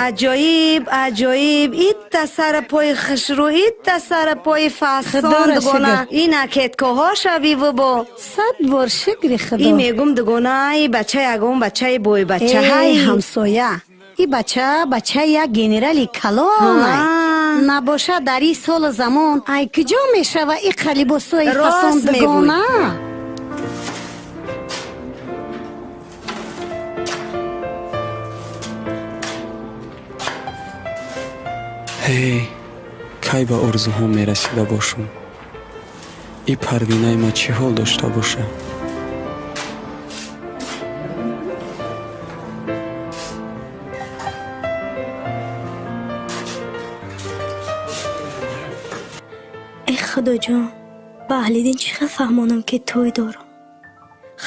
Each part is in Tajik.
Аҷоиб, аҷоиб, итта сара пои хушрӯ, итта сара пои фасон Худоро дугона. шукр. Ина кеткоҳоша биву бо. 100 бор шукри Худо. И мегум дугона, и бача ягон бачаи бойбача Эй, ҳай. ҳамсоя, и бача бачаи як генерали калонай. Набоша дар ин солу замон ай куҷо мешава и қалибосои Рост фасон мегӯй. дугона? Ҳей, кай ба орзуҳом мерасида бошум? И Парвинаи ма чӣ ҳол дошта боша? Э, Худоҷон, ба Аҳлиддин чӣ хел фаҳмонам, ки тӯй дорам?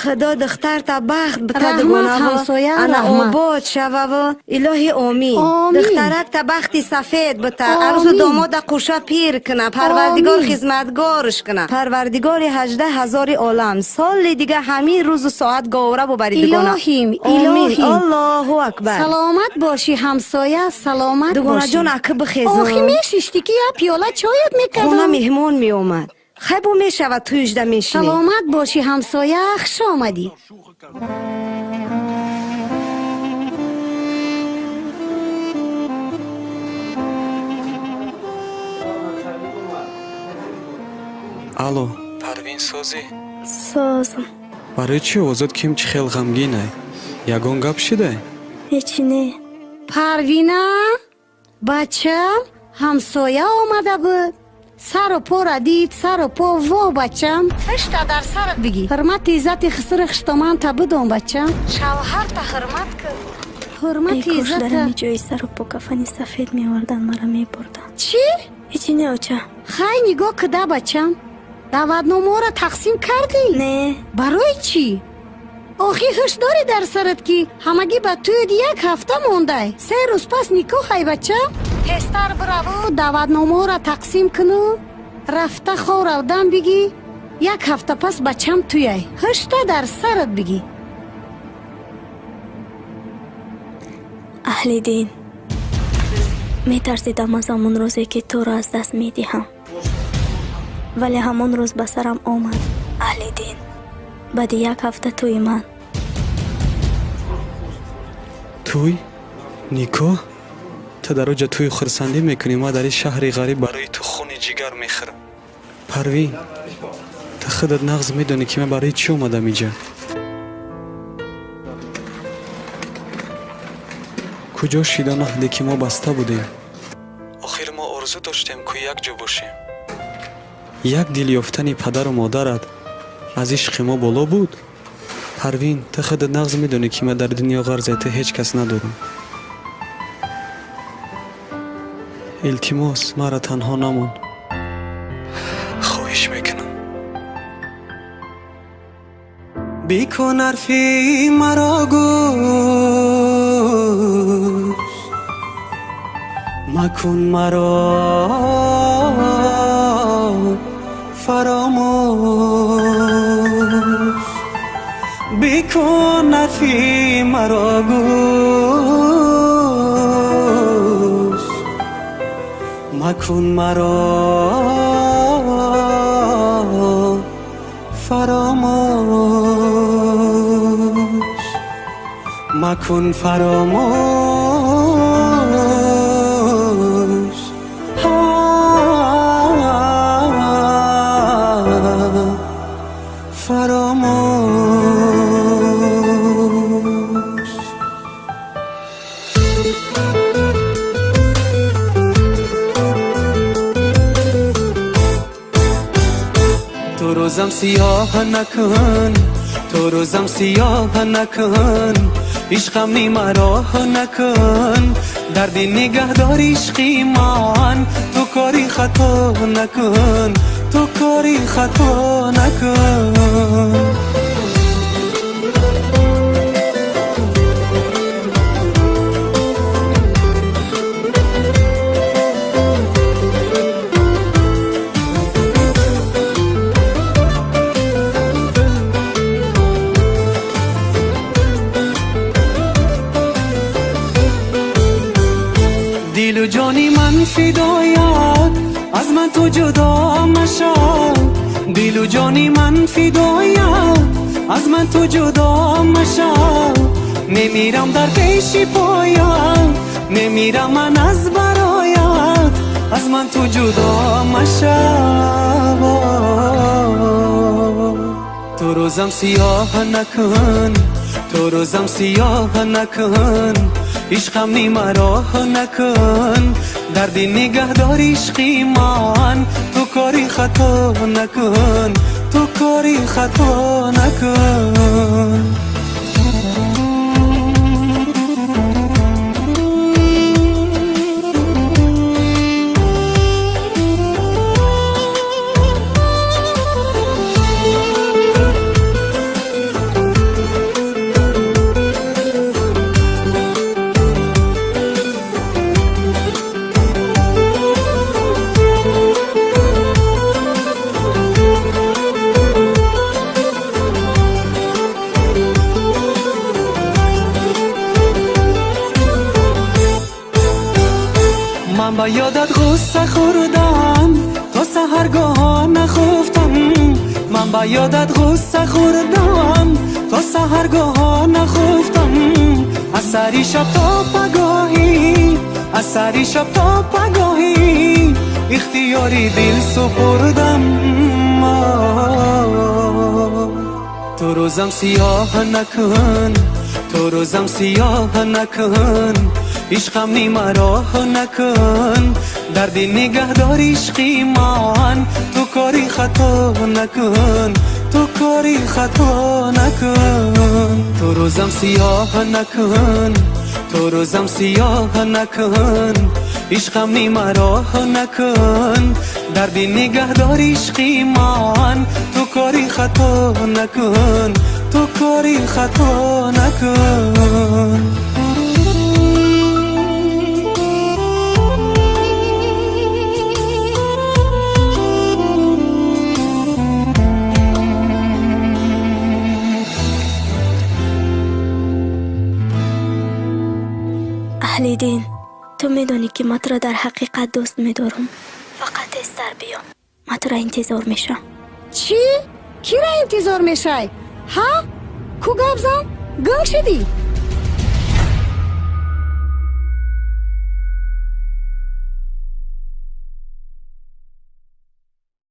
Худо духтарта бахт бита Раҳмат, дугонаву ҳамсоя, ана раҳмат. обод шававу, илоҳи омин. Омин. Духтаракта бахти сафед бита, Омин. арӯсу домода қуша пир куна, Парвардигор Омин. хизматгорш куна. Парвардигори 18 ҳазори олам соли дига ҳамин рӯзу соат говра бубари дугона. Илоҳим, Омин. илоҳим. Аллоҳу акбар. Саломат бошӣ, ҳамсоя, саломат бошӣ. Дугонаҷон, акӣ бихезам. Охи, мешиштӣ, ки як пиёла чоят Хона мекардам. меҳмон меомад. Хайбо мешавад, тӯйжда мешинем. Саломат бошӣ, ҳамсоя, хуш омадӣ. Алло, Парвин, созӣ? Созам. Барои чӣ овозот ким чӣ хел ғамгинай? Ягон гап шидай? Ҳечи не. Парвина, бачам, ҳамсоя омада буд, сару пора дид, сару по во. Бачам, ҳашта дар сарат бигӣ, ҳурмати иззати хисри хуштоманта бидон, бачам, шавҳарта ҳурмат кун, Эй ҳурмати кош дар иззата. ҳамин ҷои сару по кафани сафед меовардан, мара мебурданд. Чӣ? Ҳечи не, оча. Хай, нигоҳ куда, бачам, даъватномаҳоро тақсим кардӣ? Не. Барои чӣ? Охи, ҳуш дорӣ дар сарат, ки ҳамагӣ ба тӯяд як ҳафта мондай, 3 рӯз пас никоҳай, бачам. Тезтар бираву даъватномаҳоро тақсим куну рафта ховравдан бигӣ, як ҳафта пас бачам туяй. Ҳушта дар сарат бигӣ. Аҳлиддин, метарсидам аз ҳамон рӯзе, ки туро аз даст медиҳам, вале ҳамон рӯз ба сарам омад. Аҳлиддин, баъди як ҳафта тӯи ман. Тӯй, никоҳ? Ту дар оҷа тӯю хурсандӣ мекунӣ, ман дар ин шаҳри ғариб барои ту хуни ҷигар мехӯрам. Парвин, ту худат нағз медонӣ, ки ман барои чӣ омадам инҷа. Куҷо шид он аҳде, ки мо баста будем? Охир мо орзу доштем, ку якҷо бошем. Як дил ёфтани падару модарат аз ишқи мо боло буд? Парвин, ту худат нағз медонӣ, ки ман дар дунё ғарзе ту ҳеҷ кас надорам. Илтимос, маро танҳо намон, хоҳиш мекунам. Бикун ҳарфи маро гӯш, макун маро фаромӯш. Бикун ҳарфи маро гӯш, макун маро фаромӯш, макун фаромӯш, фаромӯш. Ту рӯзам сиёҳ накун, ту рӯзам сиёҳ накун, ишқам нимароҳ накун, дарди нигаҳдор ишқи ман, ту кори хато накун, ту кори хато накун. фидоят, аз ман ту ҷудо машав. Дилу ҷони ман фидоят, аз ман ту ҷудо машав. Мемирам дар пеши поят, мемирам ман аз бароят, аз ман ту ҷудо машав. Ту рӯзам сиёҳ накун, ту рӯзам сиёҳ накун, ишқам нимароҳ накун. Дарди нигаҳдор ишқи ман, ту кори хато накун, ту кори хато накун. Ман ба ёдат ғусса хӯрдам, то саҳаргоҳҳо нахуфтам. Ман ба ёдат ғусса хӯрдам, то саҳаргоҳҳо нахуфтам. Аз сари шаб то пагоҳӣ, аз сари шаб то пагоҳӣ, ихтиёри дил супурдам. Ту рӯзам сиёҳ накун, ту рӯзам сиёҳ накун, ишқам нимароҳ накун. Дарди нигаҳдор ишқи ман, ту кори хато накун, ту кори хато накун. Ту рӯзам сиёҳ накун, ту рӯзам сиёҳ накун, ишқам нимароҳ накун. Дарди нигаҳдор ишқи ман, ту кори хато накун, ту кори хато накун. Аҳли дин, ту медонӣ ки ман туро дар ҳақиқат дӯст медорам. Фақат тезтар биё, ман туро интизор мешавам. Чӣ? Кира интизор мешай? Ҳа? Ку гап зан? Гунг шудӣ?